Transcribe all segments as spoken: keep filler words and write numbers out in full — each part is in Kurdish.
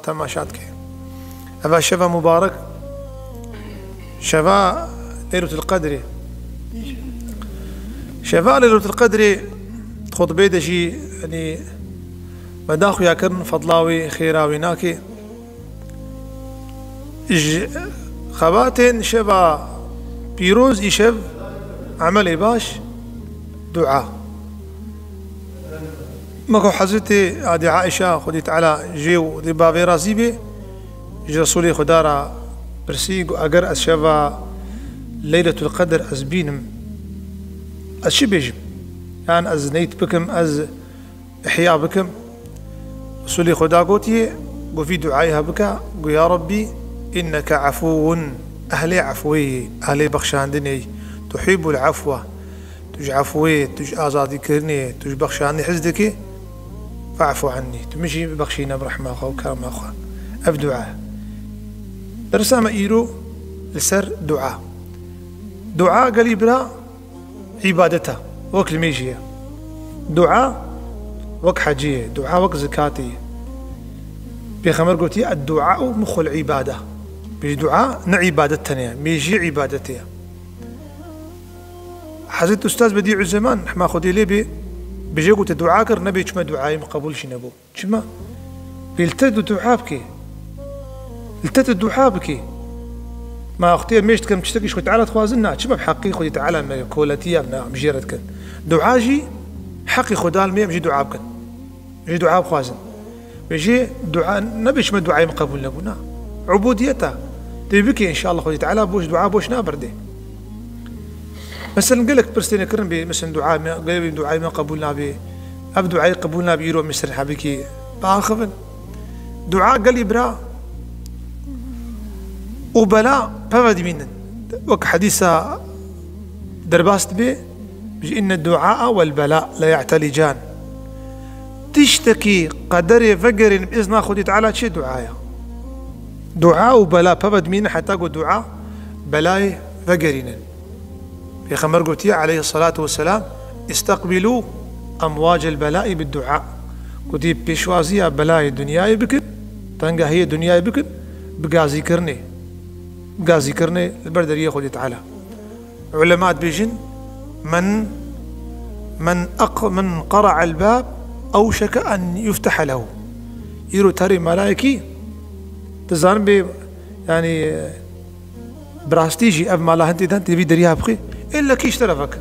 temaşa dike. Eva şeva mubarek, şeva Leyletul Qedrê. Şeva Leyletul Qedrê, xutbê de jî, yanî, me da xuya kirin, fedla wê, xêra wê nake. Ji xebatên şeva pîroz îşev, emelê baş, dua. Me ku Hezretê Adî Aîşa, Xwedî Teala jê û dê bavê razî bê, ji Resûlê Xuda re pirsî, got, eger ez şeva Leyletul Qedr ez bînim, ez çi bêjim? Yan ez neyt bikim, ez ihya bikim? Resûlê Xuda gotiye, got, vî duayê ha bike, got, ya Rabbî, inneke efûwun, ehlê efwê yî, ehlê bexşandinê yî, tuhîbul efwa. Tu ji efwê, tu ji azadîkirinê, tu ji bexşanê hez dikî, fe'fu ennî. Tu min jî bibexşîne bi rehma xwe û kerema xwe. Ev dua. Dersa me îro li ser dua. Dua gelî bira îbadet e, wek li mêjê ye. Dua wek hecê ye, dua wek zikatê ye. Pêxember gotiye, "Eddua'u muxul îbade." Bêjî dua ne îbadet tenê ye, mêjî îbadetê ye. Hezret Ustaz Bedîuzzeman, rehma Xwedê lê bê, bi jê gote dua kir, nebê çima duayê min qebûl jî nebû. Çima? Bê li te du dua bikê. Li te tu dua bikê. Ma wextê em mêj dikin, tiştekî ji Xwedê Teala dixwazin, na, çima bi heqî Xwedê Teala me koletiya, na, em jê re dikin. Dua jî heqî Xweda li me, em jî dua bikin. Jî dua bixwazin. Ve jî dua, nebê çima duayê min qebûl nebû, na. Ubudiyet e. Tê bikê, înşallah Xwedê Teala boş, dua boş naberdê. Mesela gelek pirs têne kirin bê, mesela dua me, gelek bê duayê me qebûl nabê. Ev duayê qebûl nabê, îro mesela hebikî biaxivin. Dua gelî bira û bela peve dimînin. Wek hedîsa derbas dibe, Ji inne duaa wel bela le ye'telican. Tiştekî qederê vegerên bi izna Xwedî Teala çi duaya? Dua û bela peve dimîne heta ku dua belayê vegerînin. Pêxember gotiye aleyhissalatu vesselam, "İstakbilu emwacel belai bid dua." Gotiye pêşwaziya belayê dinyayê bikin, tengahiyê dinyayê bikin, bi gazîkirinê. Gazîkirinê li ber deriyê Xwedî Teala. Ulema dibêjin, "Men, men aq-, men qara'a el-bab, awşeke en yuftehe lehu." Îro terê malayekî, dizanin bê, yanî, bi rastî jî ev mala hin tê dan, tê vî deriya bixê, êllekî ji te re vek.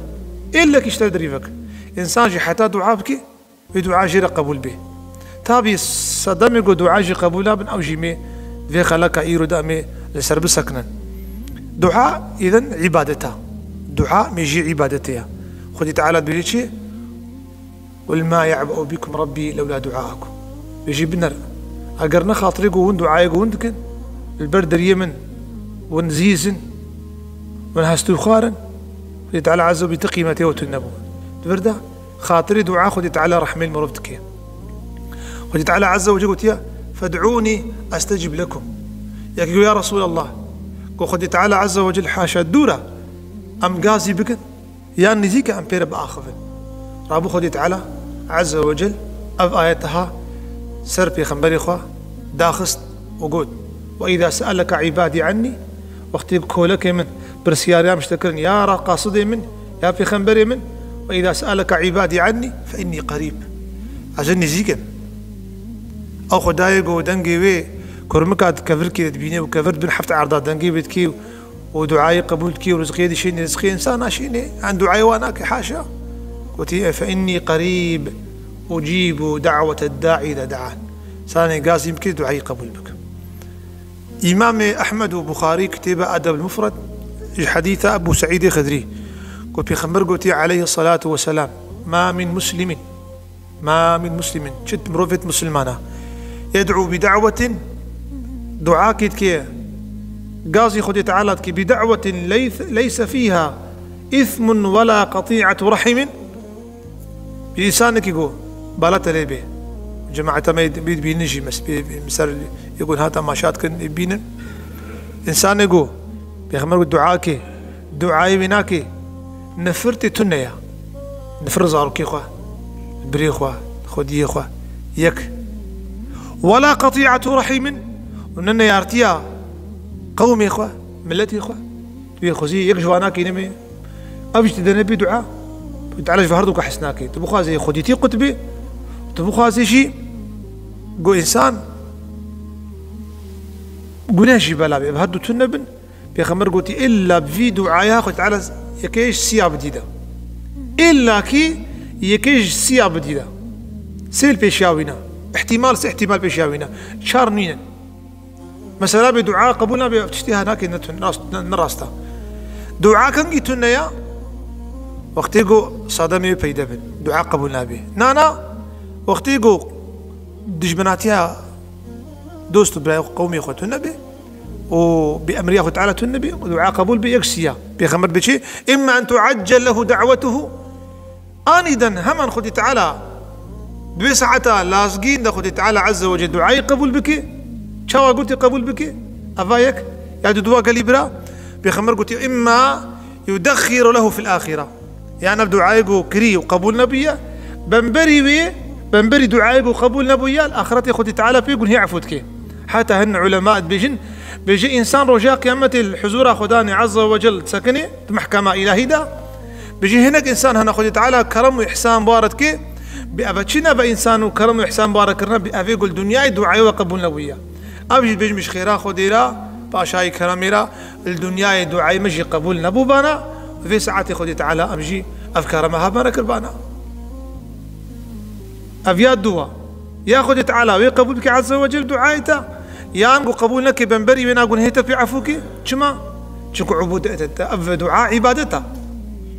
Êllekî ji te derî vek. Însan jî heta dua bike, Wê dua jê re qebûl bê. Tabî sedemê ku dua jî qebûl nabin, ew jî mê vê xeleka îro de em ê li ser bisekinin. Dua îden îbadet e. Dua mêjî îbadetê ye. Xwedî Teala dibêje çi? "Qul ma ye'be'u bikum Rabbi lewla duaukum." Bêjî biner. Eger ne xatirê ku hûn duayê ku hûn dikin, li ber deriyê min hûn zîz in, hûn hestûxwar in, Xwedî Teala Azze ve Celle qîmetê we tune bû. Di vir de Xatirê dua Xwedî Teala rehmê li mirov dike. Xwedî Teala Azze ve Celle gotiye, "Fed'ûnî estecib lekum." Yekî got, "Ya Resûlallah, ku Xwedî Teala Azze ve Celle haşa dûr e, em gazî bikin, yan nîzîk e em pê re biaxivin." Rabû Xwedî Teala Azze ve Celle ev ayet ha ser pêxemberê xwe daxist û got, "Ve îza se'eleke îbadî ennî", wextê kolekê min pirsyariya min ji te kirin, ya ra qasidê min, ya pêxemberê min, "Ve îza se'eleke îbadî ennî fe innî qerîb." Ez jî nêzîk im. Ew Xwedayê ku dengê wê kurmika di kevirkê de dibîne û kevir di bin heft erda dengê wê dikê û duayê qebûl dikê û rizqiyê dişênê, rizqiyê însan naşênê, yan duayê wan nake, haşa. Gotî, "Fe innî qerîb ucîbu da'wete da'i iza da'an." Sanê gazî bike, duayê qebûl bike. Îmamê Ehmed û Buxarî kitêba Edeb Mufred ji hedîsa Ebû Seîdê Xidrî ku Pêxember gotiye aleyhi salatu ve selam, "Ma min muslimin, ma min muslimin", çi mirovêt misilmana, "yed'u bi da'wetin", duakê dike, gazî Xwedê Teala dike, "bi da'wetin leys-, leyse fîha îthmun wela qetî'etu rehimin." Bi însanekî ku bala te lê bê. Cemaeta me yê dibînin jî mes-, bê, bê, ser yê ku hata maşat kirin, ê bînin. Însanê ku Pêxember ku dua ke, duayê wê nake, nifirtê tune ya. Nifir zarokê xwe, birê xwe, xwediyê xwe, yek. Wela qetî'etu rehimin, û ne neyartiya qewmê xwe, miletê xwe. Tu yê xwezî yek ji wana kî nemê. Ev jî tu dene bî dua. Teala ji her du ka hes nake. Tu bixwazê xwedîtî qut bî, tu bixwazê jî ku însan guneh jî bela bê. Ev her du tune bin. Pêxember gotî, illa bi vî duaya Xwedê Teala yekê ji siya bidî de. Illa kî yekê ji siya bidî de. Sêl pêşiya wî ne. Îhtîmal, sê îhtîmal pêşiya wî ne. Çar nînin. Mesela bê dua qebûl nabe, ev tiştê ha nake, ne tun-, rast, ne, ne rast e. Dua kengî tune ya? Wextê ku sademê wê peyde bin. Dua qebûl nabe. Na, na. Wextê ku dijminatiya dost û birayê qewmê xwe tune be, û bi emriya Xwe Teala tune be, dua qebûl be, yek siya. Pêxember bê çi? Îmma en tuaccel lehu da'wetuhu. Anîden hemen Xwedî Teala bi vê saeta lazgîn de Xwedî Teala Azze ve Celle duayê qebûl bike. Çawa gotî qebûl bike? Eva yek. Ya du dua gelî bira. Pêxember gotî, îmma yudexxiru lehu fil axira. Yan ev duayê ku kirî û qebûl nebûye, bemberî wê, bemberî duayê ku qebûl nebûye, li axretê Xwedî Teala pê gunhê efû dike. Heta hin ulema dibêjin, bêje însan roja qiyametê li huzura Xwedanê Azze ve Cel disekinê, di mehkema îlahî de, bêje hinek însan hene Xwedî Teala kerem û îhsan bi wan re dike, bi eve çi neve însan û kerem û îhsan bi wan re kirine, bi evê ku li dinyayê duayê we qebûl nebûye. Ev jî dibêjin ji xêra Xwedê re, paşayî keremê re, li dinyayê duayê me jî qebûl nebûbana, vê saetê Xwedê Teala em jî ev kerema hev me nekirbana. Ev ya duwa. Ya Xwedê Teala wê qebûl bike Azze ve Cel duayê te, yan ku qebûl neke bemberî wê na gunhê te pê efû ke. Çima? Çunku ubûdete te, ev dua îbadet e.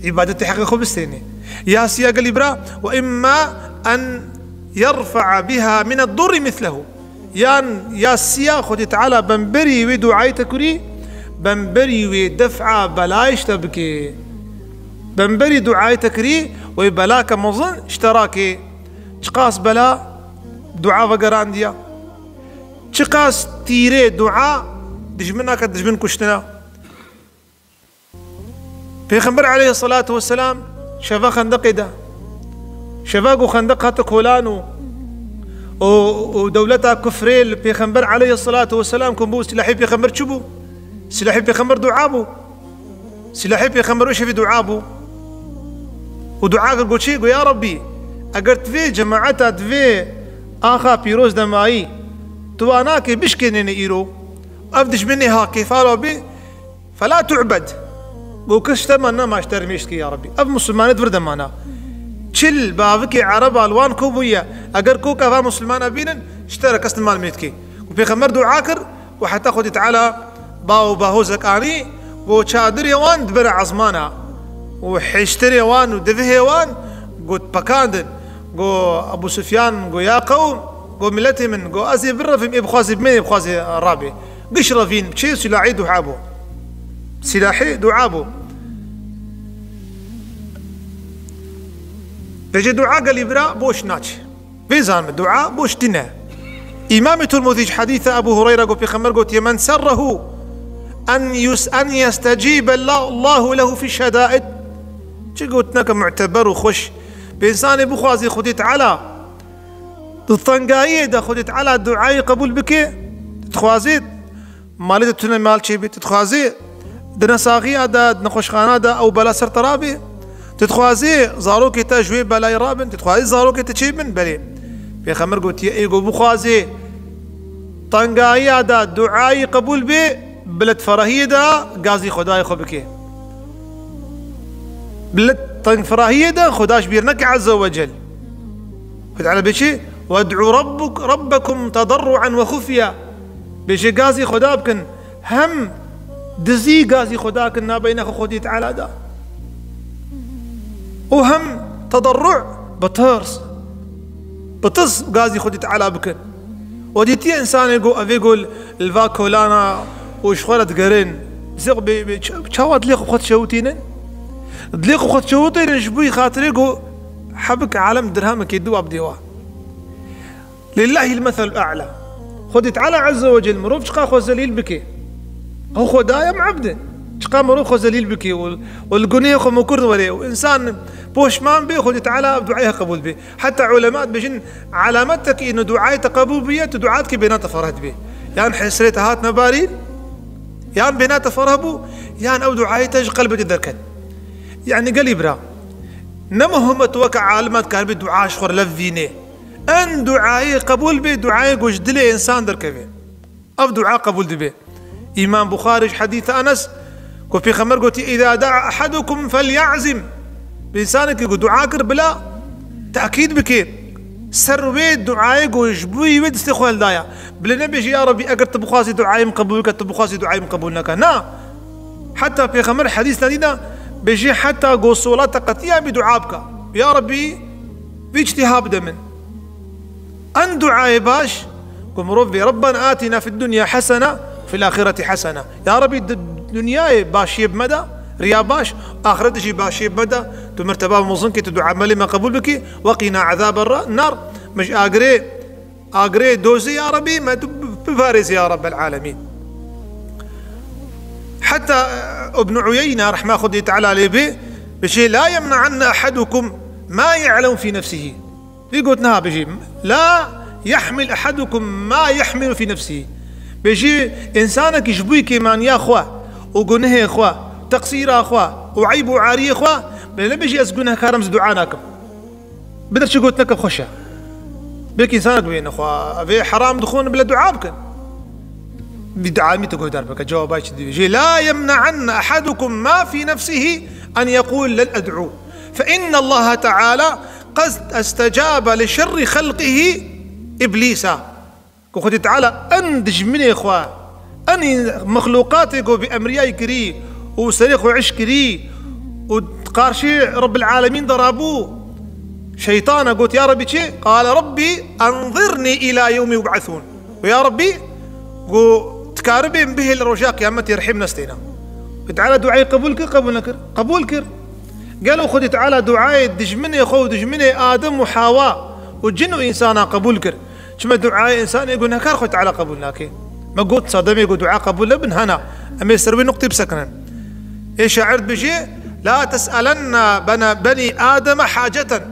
Îbadetê heqê xwe bistênê. Ya siya gelî bira, ve imma en yerfa'a biha min ed-durri mislehu. Yan ya siya Xwedê Teala bemberî wê duayê te kirî, bemberî wê def'a belayê ji te bike. Bemberî duayê te kirî, wê belake mezin ji te rake. Çiqas bela dua vegerandiya. Çiqas tîrê dua dijminake dijmin kuştina. Pêxember aleyhisselatu vesselam şeva Xendeqê de, şeva ku Xendeq hate kolan û, û, û dewleta kufrê li Pêxember aleyhisselatu vesselam ku bû, silahê Pêxember çi bû? Silahê Pêxember dua bû. Silahê Pêxember wê şevî dua bû. Û dua kir, got çi? Got, ya Rabbî, eger divê cemaeta divê axa pîroz de mayî, tu wan nakê bişkênêne îro, ev dijminê ha kêfala bê, Fela tu'bed. Bo kes ji te man nema ji te re mêşt ke, ya Rabbî. Ev Musulmanê di vir de mana. Çil bavikê Ereba li wan ko bûye. Eger koka va Musulmana bînin, ji te re kes niman mêt ke. Ku Pêxember dua kir, ku heta Xwedî Teala ba û bahozek anî, ku çadirê wan dibire ezmana. Û hêştirê wan û divihê wan, ku pekandin. Ku Ebu Sufyan, ku ya qewm, ku miletê min, ku ez ê birevim, ê bixwazê bimê, ê bixwazê rabê. Giş revîn, çi silahê dua bû. Silahê dua bû. Vêce dua gelî bira boş naçe. Vê zanme, dua boş tine. Îmamê Tirmidî ji hedîsa Ebu Hureyre got, Pêxember gotiye, "Men serrehu en yus-, en yestecîbe la-, Allahu lehu fî şedaid." Çi gotineke muteber û xweş. Bi însanê bixwazî Xwedê Teala di tengayiyê de Xwedê Teala duayê qebûl bike, tu dixwazî malê te tune mal çêbî, tu dixwazî di nesaxiya de, di nexweşxana de ew bela ser te rabê, tu dixwazî zarokê te ji wê belayê rabin, tu dixwazî zarokê te çêbin, belê. Pêxember gotiye, ê ku bixwazê tengayiya de duayê qebûl bê, bi letferahiyê de gazî Xwedayê xwe bike. Bi let-, tengferahiyê de Xweda ji bîr neke Azze ve Cel. Xweda Teala bê çi? "Wed'u rabbuk-, rabbekum tedarru'en ve xufya." Bêje gazî Xweda bikin. Hem dizî gazî Xweda kin nabeyna xwe Xwedî Teala da. Û hem tedarru' bi tirs. Bi tirs gazî Xwedî Teala bikin. Û dîtiye însanê ku evê ku li va kolana û ji xwe re digerin. Zêq bê, bê, ça-, çawa dilê xwe xwe dişewitînin? Dilê xwe xwe dişewitînin ji bo xatirê ku hebik alem dirhemekê dua bidê wa. Lillahil meselul a'la. Xwedî Teala Azze ve Celle mirov çiqa xwe zelîl bike. Ew Xwedayê em ebd in. Çiqa mirov xwe zelîl bike û, û li gunehê xwe mukir were û însan Poşman bê, Xwedê Teala ev duayê qebûl bê. Heta ulema dibêjin, alametek ino duayê te qebûl bûye, tu dua dikî bêhna te fereh dibe. Yan hesrê te hatine barîn, yan bêhna te fereh bû, yan ew duayê te ji qelbê te derket. Yani gelî bira, ne muhim e tu weke alima dikaribî dua ji xwe re lev vînê. En duayê qebûl bê, duayê ku ji dilê însan derkeve. Ev dua qebûl dibe. Îmam Buxarî ji hedîsa Enes, ku Pêxember gotî, "Îza da'a ahadukum felyazim." Bi însanekî ku dua kir, bila tekîd bike. Ser wê duayê ku ji bo wê destê xwe hildaya. Bila nebêjî, "Ya Rebî, eger tu bixwazî duayê min qebûl ke, tu bixwazî duayê min qebûl neke." Na. Heta Pêxember hedîs nedî de bêjî, heta ku sola te qetiya bî dua bike. "Ya Rebî, vî tiştî ha bide min." En duayê baş, ku mirov bê, "Rabbena atina fid dunya hasene, fil ahireti hasene." Ya Rebî, di dinyayê başiyê bi me de, riya baş, axiretê jî başiyê bi me de, tu merteba mezin kî, tu dua me lê me qebûl bikî, "Ve qina azaben nar", me ji agirê, agirê dozê ya Rebî, me tu biparêzî ya Rabbel alemîn. Heta, e, Ibn Uyeyne, rehma Xwedê Teala lê bê, bêjê, "La yemna'anne ahadukum ma ya'lemu fî nefsihi." Vî gotina ha bijî, "La yahmil ahadukum ma yahmilu fî nefsî." Bêjî, însanekî ji bo kêmaniya xwe û gunehê xwe, teqsîra xwe û eyb û ariyê xwe, bê nebêjî, "Ez gunehkar im, ez dua nakim." Bidir çi gotineke xweş e. Belkî însanek bêne xwe, ev ê heram dixwin, bile dua bikin. Bi dua min tu guhdar bike, cewabay çi dibêjî? "La yemna'anne ahadukum ma fî nefsihi en yekul len ed'u." Fe innallaha teala qad istecabe li şerri xelqihi Îblîsa. Ku Xwedê Teala en dijminê xwe, en mexlûqatê ku bi emriyayî kirî û serê xwe iş kirî û qarşî Rabbil Alemîn de rabû, şeytana got, "Ya Rebî çi?" Qale, "Rebbi enzirnî îla yewmî yub'esûn." Û ya Rebî, ku dikaribê min bihêle roja qiyametê, rehîm nestêne. Xwedê Teala duayê qebûl kir, qebûl nekir? Qebûl kir. Gelo Xwedê Teala duayê dijminê xwe û dijminê Adem û Hawa û cin û însana qebûl kir? Çima duayê însanê gunehkar Xwedê Teala qebûl nake? Me got, sedemê ku dua qebûl nebin hena. Em ê ser wê nuqtê bisekinin. Ê şair dibêje, "La tes'elenna bena, benî Ademe haceten."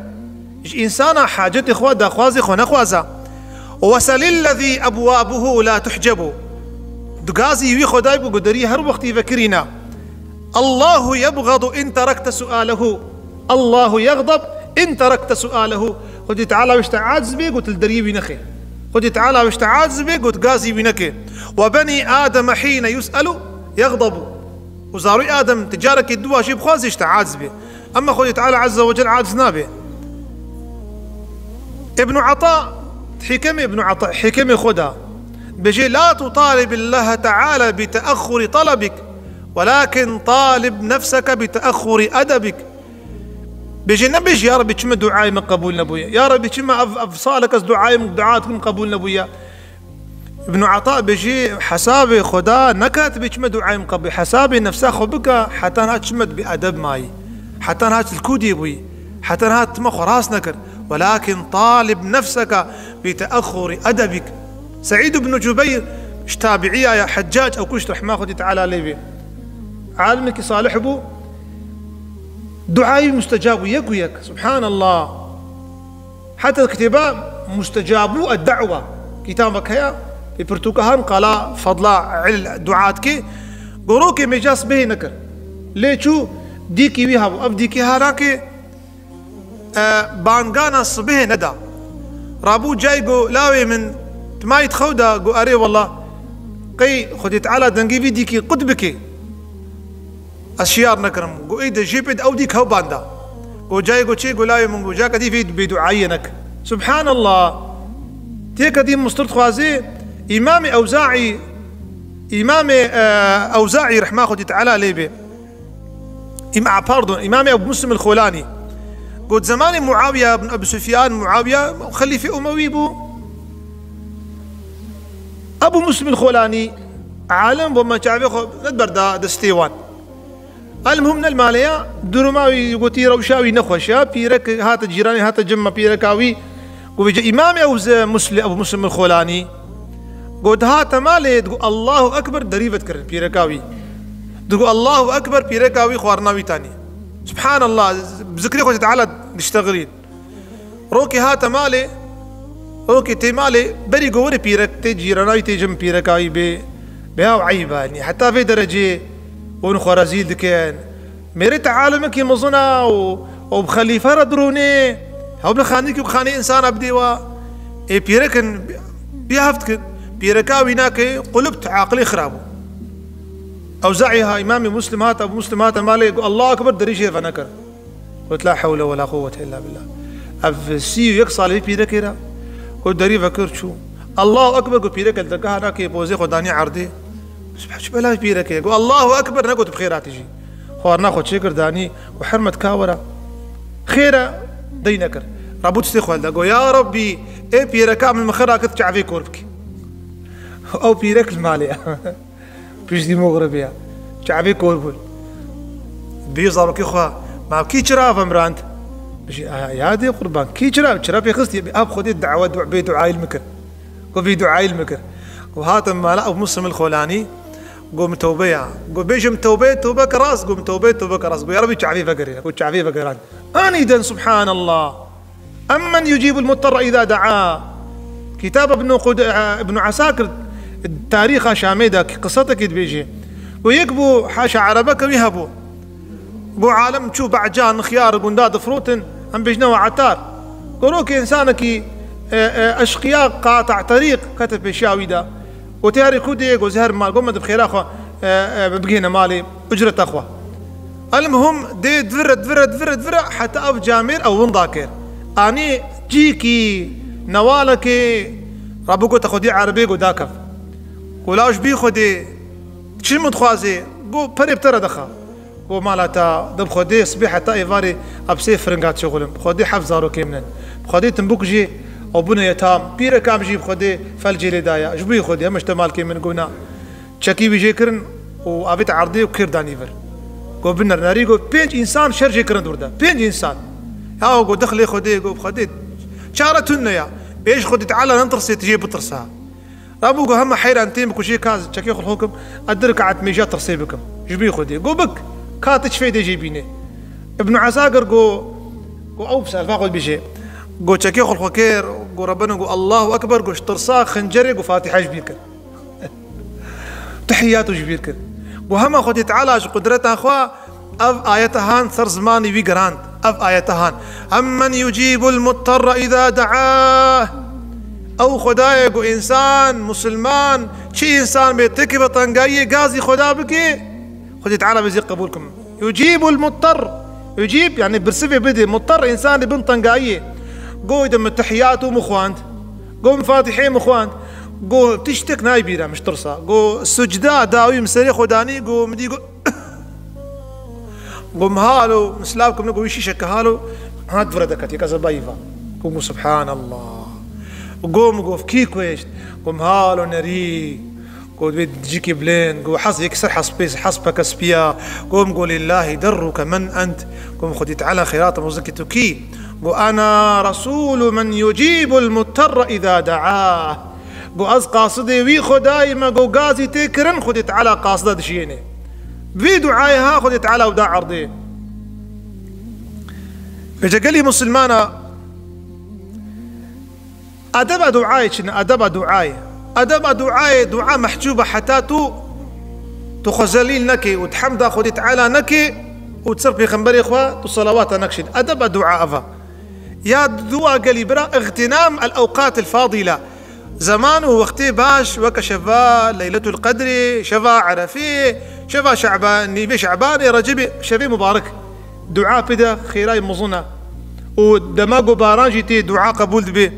Ji însana hacetê xwe, daxwazê xwe nexwaza. "Weselillezî ebwabuhu la tuhcebu." Di gazî wî Xwedayê bû ku derî her wextî vekirîna. "Allahu yebgadu in terekte sualehu. Allahu yegdab in terekte sualehu." Xwedî Teala wişte aciz bê, got li derî wî nexê. Xwedî Teala wişte aciz bê, got gazî wî neke. "Ve benî Ademe hîne yus'elu yegdabu." Û zarûy Adem ti carekê duwa jê bixwazî, işte aciz bê. Ema Xwedê Teala Azze ve Celle aciz nabe. Ibn Ata, hikemê Ibn Ata, hikemê xwe da, bêje, "La tutalibillaha Teala bi teaxuri talabik, welakin talib nefseke bi teaxuri edebik." Bêje, nebêje, "Ya Rebî, çima duayê min qebûl nebûye? Ya Rebî, çima ev, ev salek ez duayê min, dua dikim, qebûl nebûye?" Ibn Ata bêjî, hesabê Xweda neke tu bê çima duayê min qebûl. Hesabê nefsa xwe bike, heta niha çima tu bi edeb mayî. Heta niha tu li ku dê bûyî. Heta niha tu me xwe rast nekir. Welakin talib nefseke bi teaxuri edebik. Seîd ibn Cubeyr, ji tabiiya ya Heccac ew kuşt, rehma Xwedî Teala lê bê. Alimekî salih bû. Duayê wî mustecab bû, yek û yek. Subhanallah. Heta kitêba Mustecabû ed-Da'wa, kitabek heye, pê pirtûka han qala fadla il dua dike, gorokê mêca sibehê nekir. Lê çû dîkî wî hebû. Ev dîkî ha nake, e, bangana sibehê neda. Rabû cayê got, "Lawê min, tu mayî di xew da?" Got, "Erê wela." Qey Xwedê Teala dengê vî dîkî qut bike. Ez şiyar nekirim. Got, "Ey de jê pê de ew dî kewbanda." Got, "Cayê got çê?" Got, "Lawê min got, cake dî vê bêduayiyê nek." Subhanallah. Têke dî mustir dixwazê, Îmamê Ewzaî, Îmamê, e, Ewzaî rehma Xwedî Teala lê bê. Îma-, pardon, Îmamê Ebu Muslim el-Xolanî. Got, zemanê Muawiye bin Ebu Sufyan, Muawiye xelîfê Umewî bû. Ebu Muslim el-Xolanî, alim bû, me çavê xwe nediberda destê wan. Elmuhim, nel maleya, duruma wî gotî, rewşa wî nexweş e. Pîrek hate cîranê, hate cem me pîreka wî. Got, vêca Îmamê ew ze Musli-, Ebu Muslim el-Xolanî. Got, dihate malê, digot, "Allahu Ekber", derî vedkirin pîreka wî. Digot, "Allahu Ekber", pîreka wî xwarina wî tanî. Subhanallah, bi zikrê Xwedê Teala diştexilîn. Rokê hate malê, rokê tê malê, berî ku were pîrek tê cîrana wî tê jin pîreka wî bê, bê ew eyb e, yanî heta vê derecê hûn xwe rezîl dikin. Mêrê te alimekî mezin e û, û bi xelîfe re dirûnê, ew bi xanîkî ku xanê însana bidê wa. Ê pîrek in, bê heft kin, pîreka wî nake, qulib tu aqilê xirab bû. Ewzaî ha, Îmamê Muslim hat, Ebu Muslim hate malê, got, "Allahu Ekber", derî jê venekir. Got, "La hewle we la quwwete illa billah." Ev sî û yek salî pîrekê re, got, derî vekir çû. "Allahu Ekber", got, pîrek li dergeha nake, pozê xwe danî erdê. Çi bela pîrekê? Got, "Allahu Ekber", negot, "Bi xêr hatî jî." Xwarina xwe çêkir, danî, got, "Hermet ka were." Xêr e, dey nekir. Rabû tiştê xwe li de. Got, "Ya Rabbî, ê pîreka min min xira kir çavê kor bikî." Ew pîrek li malê ye. Piştî mixribê ye. Çavê kor bûn. Bê zarokê xwe, "Ma kî çira ve mirand?" Bijî, "A, ya dê qurban, kî çira, çira pê xistî?" "Ev Xwedê dawe du-, bê duayî li min kir." Got, "Bê duayî li min kir." Got, hatim mala ew Muslim el Xolanî, got, "Min tewbe ya." Got, "Bêjim tewbe, tewbe ke rast." Got, "Min tewbe, tewbe ke rast." Got, "Ya Rabî, çavê vegerê." Got, "Çavê vegeran." Anîden, subhanallah. Emmen yucîbul mutterra îza da'â. Kitaba Ibn Qud-, Ibn Asakir, tarîxa Şamê de, qissetekî dibêje. Got, yek bû, haşa, erebeke wî hebû. Got, alem çû be'can, xiyar gunda difirotin, em bêjine we etar. Got, rokê însanekî, e, e, eşqiya qata terîq kete pêşiya wî de. Got, "Tê herî ku dê", got, "Zer mal", got, "Me di bi xêra xwe, e, e, bigihîne malê ucreta xwe." Elmuhim, dê divire, divire, divire, divire, heta ev camêr ew winda kir. Anî cîkî, newalekê, Rabû got, "Xwedî erebê", got, "Dakev." Got, "La ji bî Xwedê çi min dixwazê?" Got, "Perê bi te re dixa." Got, "Mala te, di bi Xwedê sibê heta êvarê ev sê firinga dişixulim. Bi Xwedê heft zarokê min in. Bi Xwedê timbûk jî ew bûne yetam. Pîreka min jî bi Xwedê felcê lê daye. Ji bo Xwedê hemiş te malkê min." Got, "Na." Çekî wî jê kirin û avêt erdê û kir danî vir. Got, "Binir nerî", got, "Pênc însan şer jê kirin dûr de. Pênc însan." Ya got, "Dixilê Xwedê", got, "Xwedê çare tune ya. Ê ji Xwedê Teala netirsê, tu jê bitirsa." Rabû got, "Hema heyran têm ku jê ka çekê xwe hokim, ez du rekaet mêja tirsê bikim. Ji bî Xwedê." Got, "Bik, ka tu çi fêdê jê bînê." Ibn Asakir got, got, "Ew bi selfa xwe bêje." Got, "Çekê xwe xwe kir, got, Rebena, got, Allahu Ekber, got, ji tirsa xincerê, got, Fatiha ji bîr kir." Tehiyyatû ji bîr kir. Got, "Hema Xwedê Teala ji qudreta xwe ev ayete han ser zimanê wî girand. Ev ayete han. Emmen yucîbul mutterre îza de'ah." Ew Xwedayê ku însan, musulman, çi însan bê têkeve tengayiyê gazî Xweda bike, Xwedê Teala bê zê qebûl kim. Yucîbul muttar. Yucîb, yani birsivê bidê. Muttar, însanê bin tengayiyê. Got, "Min tehiyyatû min xwend. Got, min Fatihê min xwend." Got, "Tiştek nayê bîra min ji tirsa." Got, "Sucda dawî min serê xwe danî." Got, "Min dî." Got, "Got, min halo, min silav kim." Got, "Wî şîşeke halo." Hat vire deketî, ez bayî va. Got, got, "Subhanallah." Got, "Min got, kî kuêşt?" Got, "Min halo nerî." Got, "Wê cîkî bilind." Got, "Hez yek ser hespê, hespeke spiya." Got, "Min got, lillahî derruke men ent." Got, "Min Xwedî Teala xêrat mozikî tu kî?" Got, "Ana resûlu men yucîbul mutterre îza de'ah." Got, "Ez qasidê wî Xwedayî me." Got, "Gazî tê kirin, Xwedî Teala qasida dişiyêne." Vî duayê ha Xwedî Teala ew da erdê. Vêce gelî musulmana, Edeba duayê çi ne? Edeba duayê. Edeba duayê, dua mehcûb e heta tu, tu xwe zelîl nekê û tu hemda Xwedê Teala nekê û tu ser pêxemberê xwe tu selawata nekşîn. Edeba dua ev e. Ya dua gelî bira, îxtînam el ewqat el fadîle. Zeman û wextê baş weke şeva Leyletul Qedrê, şeva Erefê, şeva Şe'ban, nîvê Şe'banê, Recebê, şevê mubarek. Dua pê de xêrayê mezin e. Û dema ku baran jî tê dua qebûl dibe.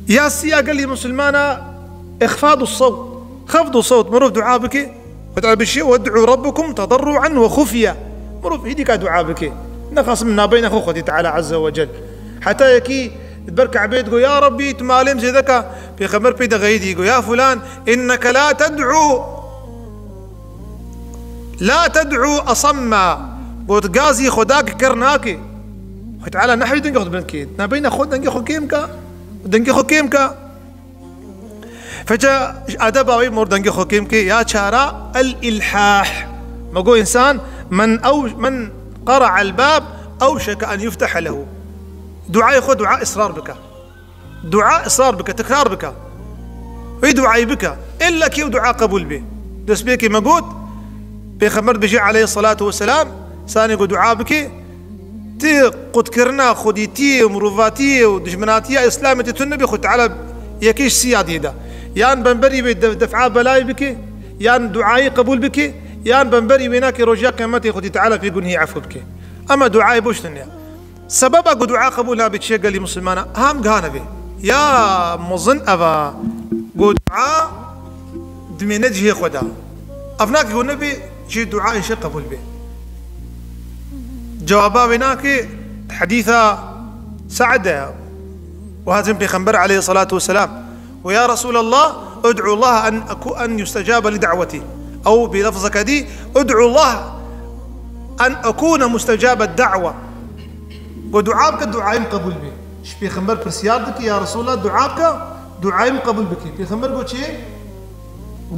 Ya siya gelî musulmana îxfadu sewt. Xefdu sewt. Mirov dua bike. Xwedê bişê, "Wed'u rabbukum tedarru'an ve xufye." Mirov hêdîka dua bike. Nexasim nabeyna xwe Xwedê Teala Azze ve Cel. Heta yekî ber Kebê digo, "Ya Rabbî, tu malê min zêde ka." Pêxember pê de xeyidî go, "Ya fulan, inneke la ted'u." La ted'u asamma. Got, gazî Xweda ki ker nake. Xwedê Teala nehwî dengê xwe bilind kê. Nabeyna xwe dengê xwe kêm ka. Dengê xwe kêm ka. Feca edeba wî mor dengê xwe kêm kê. Ya çara el-ilhah. Me got însan, men ew, men قرع الباب أوشك أن يفتح له. Duayê xwe dua israr bike. Dua israr bike, tekrar bike. Wê duayê bike. Îlla ki ew dua qebûl bê. Destpêkê me got, Pêxember dibêje aleyhissalatu vesselam, sanê ku dua bike, ti qutkirina xwedîtiyê û mirovatiyê û dijminatiya Îslamê tê tune bê, Xwedî Teala yekê ji sî yadiyê de. Yan bemberî wê def-, def'a belayê bike, yan duayê qebûl bike, yan bemberî wê nake roja qiyametê Xwedî Teala pê gunhî efû bike. Ema duayê boş tune. Sebeba ku dua qebûl nabe çi ye gelî misilmana? Ham gihane vê. Ya mezin eva ku dua dimêne cihê xwe de. Ev nake ku nebe cihê duayê jî qebûl be. Cewaba wê nake di hedîsa Sa'd de. Û hatin Pêxember aleyhissalatu vesselam. ويا رسول الله، ادعو الله أن أكو-، أن يستجاب لدعوتي. أو بلفظك دي، ادعو الله أن أكون مستجاب الدعوة. Go dua bike, duayê min qebûl be. Ji Pêxember pirsiyar dike, ya Resulallah, dua bike, duayê min qebûl bike. Pêxember go çi?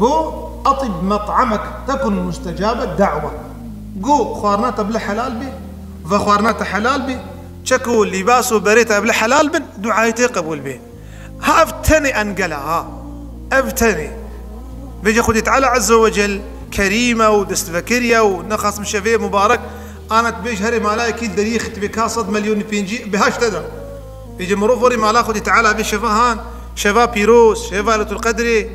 Go, أطب مطعمك تكن مستجاب الدعوة. Go xwarina te bile helal be, vexwarina te helal be, çek û lîbas û berê te bile helal bin, duayê te qebûl be. Ha, ev tenê engel e, ha. Ev tenê. Vêce Xwedê Teala Azze ve Cel kerîm e û destvekirî ye û nexasim şevê mubarek ana dibêj herê malayekî deriyê xitibê ka sed milyonî pêncî bihaşte de. Vêce mirov werî mala Xwedê Teala vê şeva han, şeva pîroz, şeva Leyletul Qedrê.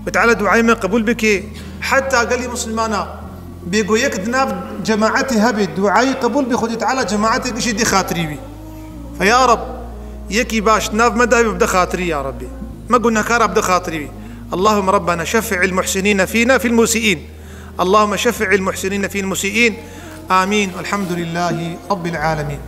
Xwedê Teala duayê me qebûl bike. Heta gelî misilmana bêgo yek di nav cemaetê hebe, duayê qebûl be, Xwedê Teala cemaetê gişê dê xatirî wî. Fe ya Reb, yekî baş di nav me de hebe bide xatirî ya Rebbî. Me gunehkara bide xatirî wî. اللهم ربنا شفع المحسنين فينا في المسيئين. اللهم شفع المحسنين في المسيئين. آمين. والحمد لله رب العالمين.